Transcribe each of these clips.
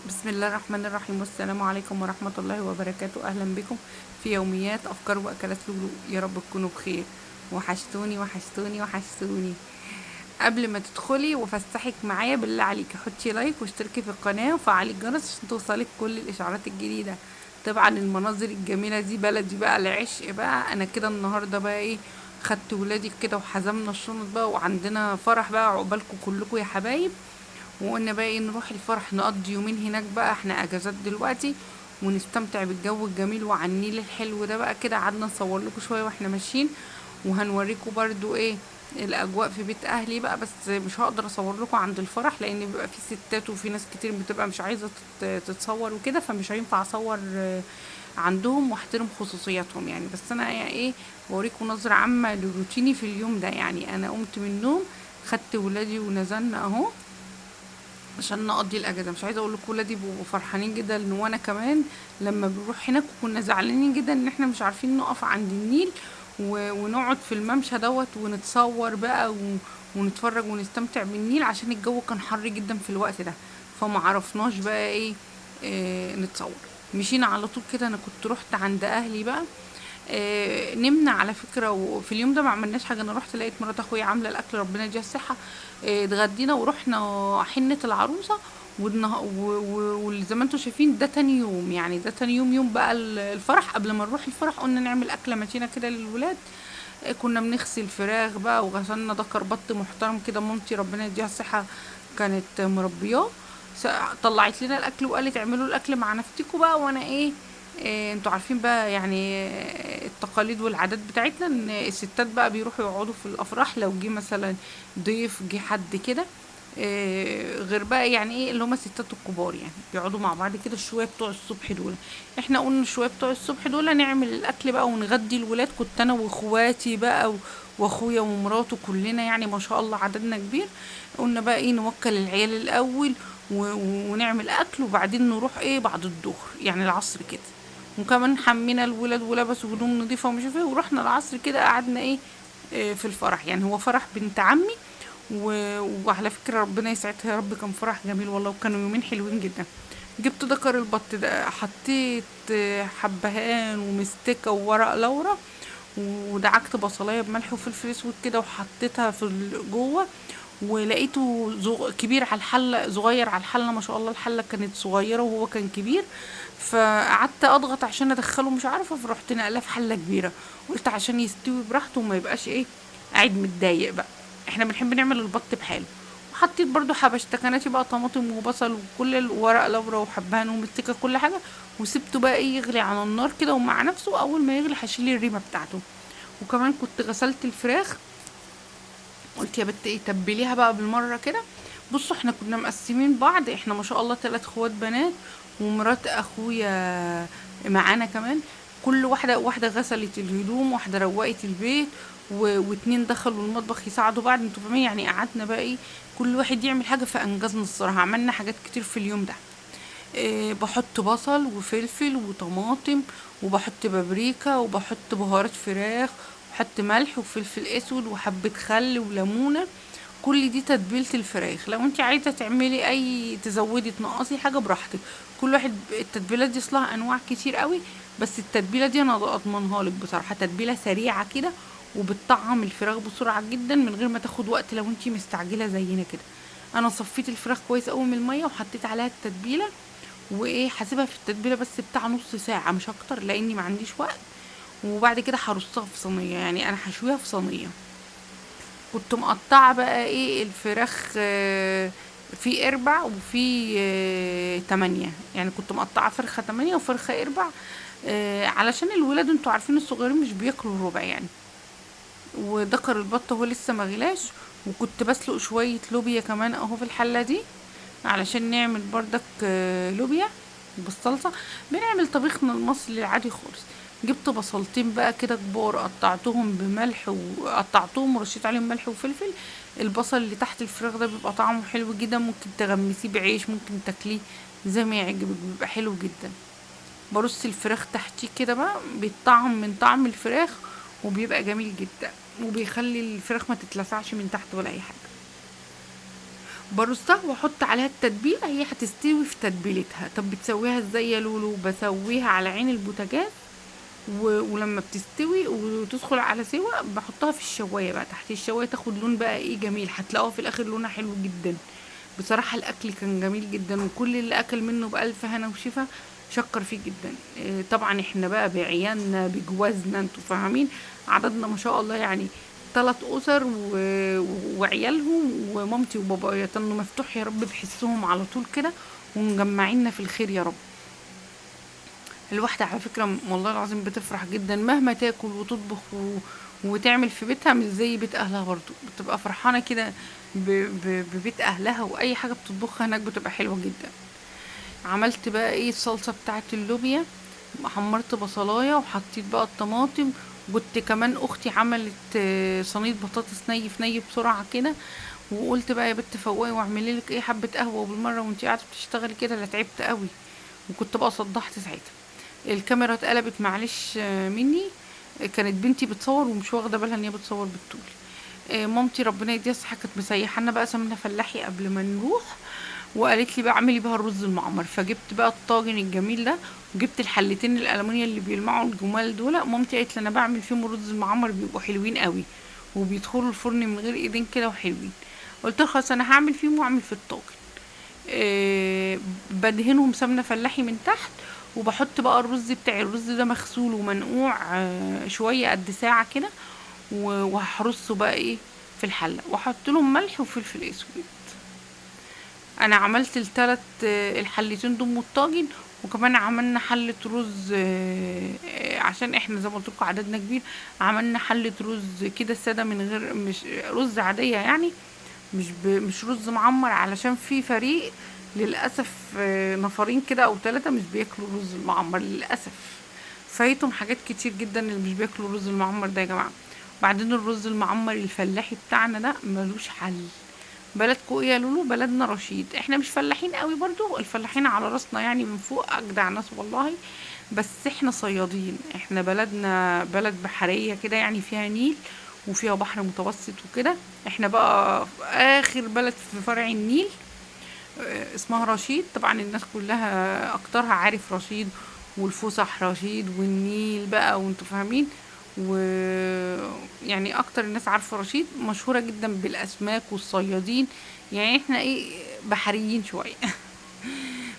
بسم الله الرحمن الرحيم، والسلام عليكم ورحمة الله وبركاته. أهلا بكم في يوميات أفكار وأكلات لولو. يا رب تكونوا بخير. وحشتوني وحشتوني وحشتوني. قبل ما تدخلي وفسحك معايا بالله عليكي حطي like واشتركي في القناة وفعلي الجرس عشان توصلك كل الإشعارات الجديدة. طبعا المناظر الجميلة دي بلدي بقى العشق بقى. أنا كده النهاردة بقى إيه، خدت ولادي كده وحزمنا الشنط بقى، وعندنا فرح بقى عقبالكم كلكم يا حبايب. وقلنا بقى ايه، نروح الفرح نقضي يومين هناك بقى، احنا اجازات دلوقتي، ونستمتع بالجو الجميل وعلى النيل الحلو ده بقى كده. قعدنا نصور لكم شوية واحنا ماشيين، وهنوريكم برضو ايه الاجواء في بيت اهلي بقى. بس مش هقدر اصور لكم عند الفرح لان بيبقى في ستات وفي ناس كتير بتبقى مش عايزه تتصور وكده، فمش هينفع اصور عندهم واحترم خصوصياتهم يعني. بس انا يعني ايه، بوريكم نظره عامة لروتيني في اليوم ده. يعني انا قمت من النوم، خدت ولادي ونزلنا اهو عشان نقضي الاجازة. مش عايزه اقول لكم ولادي بيبقوا فرحانين جدا، وانا كمان لما بنروح هناك وكنا زعلانين جدا ان احنا مش عارفين نقف عند النيل ونقعد في الممشى دوت ونتصور بقى ونتفرج ونستمتع بالنيل، عشان الجو كان حر جدا في الوقت ده، فما عرفناش بقى ايه، نتصور. مشينا على طول كده. انا كنت رحت عند اهلي بقى، نمنا على فكرة، وفي اليوم ده ما عملناش حاجة. انا رحت لقيت مرات اخويا عامله الاكل، ربنا يديها الصحة. اتغدينا ورحنا حنة العروسة، وزي ما انتم شايفين ده تاني يوم، يعني ده تاني يوم، يوم بقى الفرح. قبل ما نروح الفرح قلنا نعمل اكله متينة كده للولاد. كنا بنغسل فراخ بقى، وغسلنا دكر بط محترم كده، مامتي ربنا يديها الصحة كانت مربياه. طلعت لنا الاكل وقالت اعملوا الاكل مع نفسكم بقى، وانا ايه، انتوا عارفين بقى يعني التقاليد والعادات بتاعتنا ان الستات بقى بيروحوا يقعدوا في الافراح لو جه مثلا ضيف، جه حد كده، غير بقى يعني ايه اللي هما الستات الكبار يعني بيقعدوا مع بعض كده شوية بتوع الصبح دول. احنا قلنا شوية بتوع الصبح دول نعمل الاكل بقى ونغدي الولاد. كنت انا واخواتي بقى واخويا ومراته كلنا يعني ما شاء الله عددنا كبير. قلنا بقى ايه، نوكل العيال الاول ونعمل اكل، وبعدين نروح ايه بعد الظهر يعني العصر كده. وكمان حمينا الولاد ولبسوا هدوم نظيفة ومش عارفه ايه، ورحنا العصر كده قعدنا ايه، في الفرح. يعني هو فرح بنت عمي، وعلى فكرة ربنا يسعدها يا رب، كان فرح جميل والله، وكانوا يومين حلوين جدا. جبت دكر البط ده، حطيت حبهان ومستكه وورق لورا، ودعكت بصلايه بملح وفلفل اسود كده، وحطيتها في جوه، ولقيته كبير على الحلة، صغير على الحلة ما شاء الله، الحلة كانت صغيرة وهو كان كبير. فقعدت اضغط عشان ادخله مش عارفه، فرحت نقلاه في حله كبيرة، قلت عشان يستوي براحته وما يبقاش ايه قاعد متضايق بقى. احنا بنحب نعمل البط بحاله. وحطيت برضو حبشتكناتي بقى، طماطم وبصل وكل الورق لورا وحبهان ومستكه كل حاجة، وسبته بقى ايه يغلي على النار كده ومع نفسه. اول ما يغلي هشيل الريمه بتاعته. وكمان كنت غسلت الفراخ، قلت يا بت ايه تبليها بقى بالمرة كده. بصوا احنا كنا مقسمين بعض، احنا ما شاء الله 3 اخوات بنات ومرات اخويا معانا كمان. كل واحدة غسلت الهدوم، واحدة روقت البيت، واتنين دخلوا المطبخ يساعدوا بعض، انتوا فاهمين يعني. قعدنا بقى ايه كل واحد يعمل حاجة، فانجزنا الصراحة، عملنا حاجات كتير في اليوم ده. بحط بصل وفلفل وطماطم، وبحط بابريكا، وبحط بهارات فراخ، وبحط ملح وفلفل اسود وحبه خل وليمونه. كل دي تتبيله الفراخ. لو انت عايزه تعملي اي تزودي تنقصي حاجة براحتك، كل واحد التتبيلات دي اصلها انواع كتير قوي، بس التتبيله دي انا اضمنها لك بصراحة، تتبيله سريعة كده وبتطعم الفراخ بسرعة جدا من غير ما تاخد وقت لو انت مستعجلة زينا كده. انا صفيت الفراخ كويس قوي من المية وحطيت عليها التتبيله، وايه هسيبها في التتبيله بس بتاع نص ساعة مش اكتر لاني ما عنديش وقت. وبعد كده هرصها في صينية، يعني انا هشويها في صينية. كنت مقطعه بقى ايه الفراخ، في 4 وفي 8، يعني كنت مقطعه فرخة 8 وفرخه 4، علشان الولاد انتوا عارفين الصغيرين مش بياكلوا الربع يعني. ودكر البط هو لسه ما غلاش. وكنت بسلق شوية لوبيا كمان اهو في الحلة دي علشان نعمل بردك، لوبيا بالصلصه. بنعمل طبيخنا المصري العادي خالص. جبت بصلتين بقى كده كبار، قطعتهم بملح وقطعتهم ورشيت عليهم ملح وفلفل. البصل اللي تحت الفراخ ده بيبقى طعمه حلو جدا، ممكن تغمسيه بعيش، ممكن تاكليه زي ما يعجبك، بيبقى حلو جدا. برص الفراخ تحتيه كده بقى، بيطعم من طعم الفراخ وبيبقى جميل جدا، وبيخلي الفراخ ما تتلسعش من تحت ولا اي حاجة. برصها واحط عليها التتبيله، هي هتستوي في تتبيلتها. طب بتسويها ازاي يا لولو؟ بسويها على عين البوتاجاز، ولما بتستوي وتدخل على سوا بحطها في الشوايه بقى، تحت الشوايه تاخد لون بقى ايه جميل، هتلاقوها في الاخر لونها حلو جدا. بصراحة الاكل كان جميل جدا، وكل اللي اكل منه بالف هنا وشفا شكر فيه جدا. طبعا احنا بقى بعيالنا بجوازنا، انتوا فاهمين عددنا ما شاء الله، يعني 3 اسر وعيالهم ومامتي وبابايا، تنو مفتوح يا رب بحسهم على طول كده ومجمعيننا في الخير يا رب. الواحدة على فكرة والله العظيم بتفرح جدا مهما تاكل وتطبخ وتعمل في بيتها، مش زي بيت اهلها، برضو بتبقى فرحانة كده ببيت اهلها، واي حاجة بتطبخها هناك بتبقى حلوة جدا. عملت بقى ايه الصلصة بتاعت اللوبيا، حمرت بصلاية وحطيت بقى الطماطم، وكنت كمان اختي عملت صينية بطاطس ني في ني بسرعة كده، وقلت بقى يا بت فوقي واعملي لك ايه حبة قهوة بالمرة وانتي قاعدة بتشتغلي كده، لا تعبت قوي، وكنت بقى صدحت ساعتها. الكاميرا اتقلبت معلش، مني، كانت بنتي بتصور ومش واخده بالها ان هي بتصور بالطول. مامتي ربنا يديها الصحة كانت مسيحه لنا بقى سمنه فلاحي قبل ما نروح، وقالت لي بقى اعملي بها الرز المعمر. فجبت بقى الطاجن الجميل ده، وجبت الحلتين الالومنيا اللي بيلمعوا الجمال دول. مامتي قالت لي انا بعمل فيهم الرز المعمر بيبقوا حلوين قوي، وبيدخلوا الفرن من غير ايدين كده وحلوين. قلت لها خلاص انا هعمل فيهم واعمل في الطاجن. بدهنهم سمنه فلاحي من تحت، وبحط بقى الرز بتاعي. الرز ده مغسول ومنقوع، شوية قد ساعة كده، وهحرصه بقى ايه في الحلة، واحط لهم ملح وفلفل اسود. انا عملت التلات، الحلتين دول والطاجن، وكمان عملنا حله رز، عشان احنا زي ما قلت لكم عددنا كبير، عملنا حله رز كده ساده من غير، مش رز عادية يعني، مش رز معمر، علشان في فريق للاسف، نفرين كده او 3 مش بياكلوا رز المعمر للاسف، فايتهم حاجات كتير جدا اللي مش بياكلوا الرز المعمر ده يا جماعة. بعدين الرز المعمر الفلاحي بتاعنا ده ملوش حل. بلدكم ايه يا لولو؟ بلدنا رشيد. احنا مش فلاحين قوي برضو، الفلاحين على راسنا يعني من فوق، اجدع ناس والله، بس احنا صيادين. احنا بلدنا بلد بحرية كده يعني، فيها نيل وفيها بحر متوسط وكده. احنا بقى في اخر بلد في فرع النيل، اسمها رشيد. طبعا الناس كلها اكترها عارف رشيد، والفسح رشيد والنيل بقى وانتوا فاهمين، ويعني اكتر الناس عارفه رشيد، مشهورة جدا بالاسماك والصيادين، يعني احنا ايه بحريين شوية.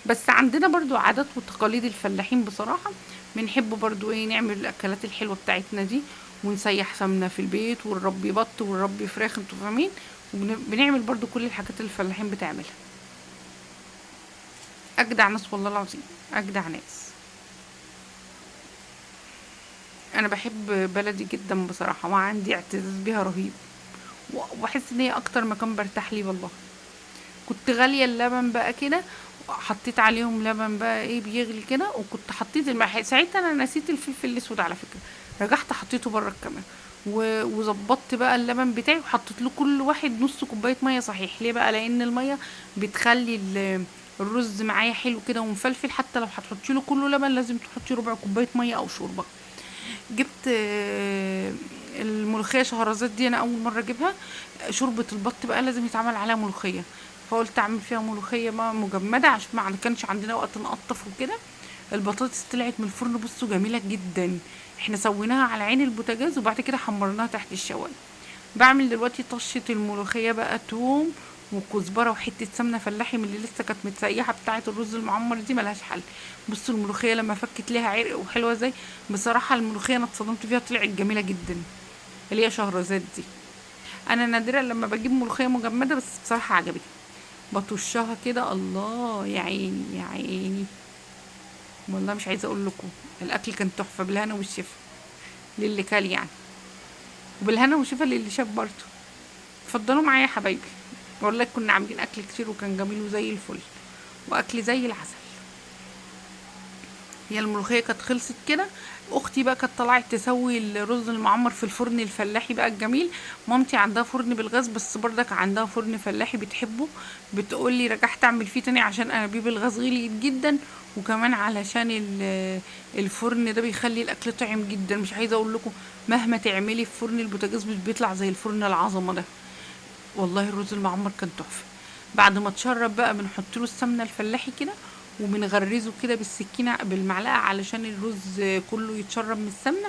بس عندنا برضو عادات وتقاليد الفلاحين بصراحة، بنحب برضو ايه نعمل الاكلات الحلوة بتاعتنا دي، ونسيح سمنه في البيت، ونربي بط ونربي فراخ انتوا فاهمين، وبنعمل برضو كل الحاجات اللي الفلاحين بتعملها. اجدع ناس والله العظيم، اجدع ناس. انا بحب بلدي جدا بصراحة، وعندي اعتزاز بيها رهيب، وبحس ان هي اكتر مكان برتاح ليه والله. كنت غالية اللبن بقى كده، حطيت عليهم لبن بقى ايه بيغلي كده، وكنت حطيت الملح ساعتها، انا نسيت الفلفل الاسود على فكرة، رجعت حطيته بره الكاميرا، وظبطت بقى اللبن بتاعي، وحطيت له كل واحد نص كوباية مية. صحيح ليه بقى؟ لان المية بتخلي الرز معايا حلو كده ومفلفل. حتى لو هتحطي له كله لبن لازم تحطي ربع كوباية مية او شوربة. جبت الملوخية شهرزاد دي انا اول مرة اجيبها. شوربة البط بقى لازم يتعمل عليها ملوخية، فقلت اعمل فيها ملوخية بقى مجمده عشان ما كانش عندنا وقت نقطف وكده. البطاطس طلعت من الفرن بصوا جميلة جدا، احنا سويناها على عين البوتاجاز وبعد كده حمرناها تحت الشوايه. بعمل دلوقتي طشه الملوخية بقى، توم وكزبره وحتة سمنه فلاحي من اللي لسه كانت متسيحه بتاعه الرز المعمر دي، ملهاش حل. بصوا الملوخية لما فكت ليها عرق وحلوه ازاي. بصراحة الملوخية انا اتصدمت فيها، طلعت جميلة جدا، اللي هي شهرزاد دي. انا نادرا لما بجيب ملوخية مجمده، بس بصراحة عجبتني. بطشها كده، الله يا عيني يا عيني، والله مش عايزه اقول لكم الاكل كان تحفة، بالهنا والشفا للي كل يعني، وبالهنا والشفا للي شاف برضه. اتفضلوا معايا يا حبايبي، والله كنا عاملين اكل كتير وكان جميل وزي الفل، واكل زي العسل. هي الملوخية كانت خلصت كده، اختي بقى كانت طلعت تسوي الرز المعمر في الفرن الفلاحي بقى الجميل. مامتي عندها فرن بالغاز، بس برضك عندها فرن فلاحي بتحبه، بتقولي رجعت اعمل فيه تاني عشان انابيب الغاز غليت جدا، وكمان علشان الفرن ده بيخلي الاكل طعم جدا. مش عايزه اقول لكم مهما تعملي في فرن البوتاجاز مش بيطلع زي الفرن العظمة ده. والله الرز المعمر كان تحفة. بعد ما اتشرب بقى بنحط له السمنة الفلاحي كده، وبنغرزه كده بالسكينة بالمعلقه علشان الرز كله يتشرب من السمنة،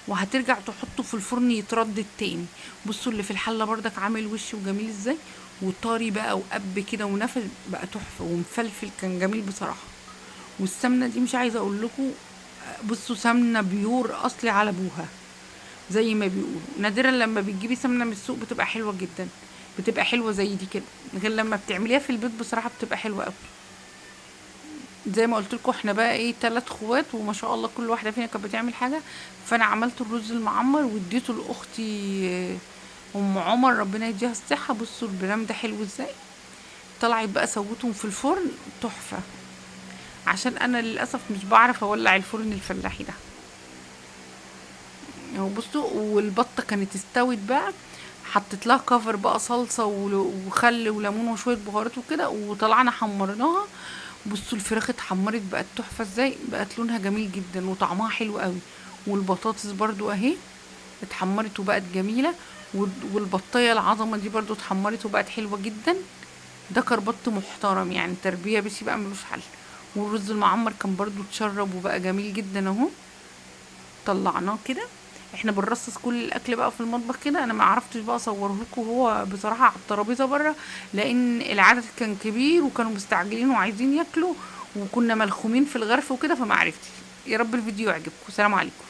وهترجع تحطه في الفرن يتردد تاني. بصوا اللي في الحلة بردك عامل وش وجميل ازاي، وطري بقى وقب كده ونفش بقى تحفة ومفلفل، كان جميل بصراحة. والسمنه دي مش عايزه اقول لكم، بصوا سمنه pure اصلي على ابوها زي ما بيقولوا. نادرا لما بتجيبي سمنه من السوق بتبقى حلوة جدا، بتبقى حلوة زي دي كده، غير لما بتعمليها في البيت بصراحة بتبقى حلوة قوي. زي ما قلت لكم احنا بقى ايه 3 اخوات، وما شاء الله كل واحدة فينا كانت بتعمل حاجة. فانا عملت الرز المعمر واديته لاختي ام عمر ربنا يديها الصحة. بصوا البرام ده حلو ازاي، طلعت بقى سوتهم في الفرن تحفة، عشان انا للاسف مش بعرف اولع الفرن الفلاحي ده اهو. بصوا والبطه كانت استوت بقى، حطيت لها كفر بقى صلصه وخل وليمون وشوية بهارات وكده، وطلعنا حمرناها. بصوا الفراخ اتحمرت بقت تحفة ازاي، بقت لونها جميل جدا وطعمها حلو قوي. والبطاطس برضو اهي اتحمرت وبقت جميلة، والبطيه العظمة دي برضو اتحمرت وبقت حلوة جدا. ده كربط محترم يعني، تربيه بس بقى ملوش حل. والرز المعمر كان برضو اتشرب وبقى جميل جدا اهو، طلعناه كده. احنا بنرصص كل الاكل بقى في المطبخ كده. انا ما عرفتش بقى اصوره لكم وهو بصراحة على الترابيزة بره، لان العدد كان كبير وكانوا مستعجلين وعايزين ياكلوا، وكنا ملخومين في الغرف وكده، فما عرفتش. يا رب الفيديو يعجبكم. سلام عليكم.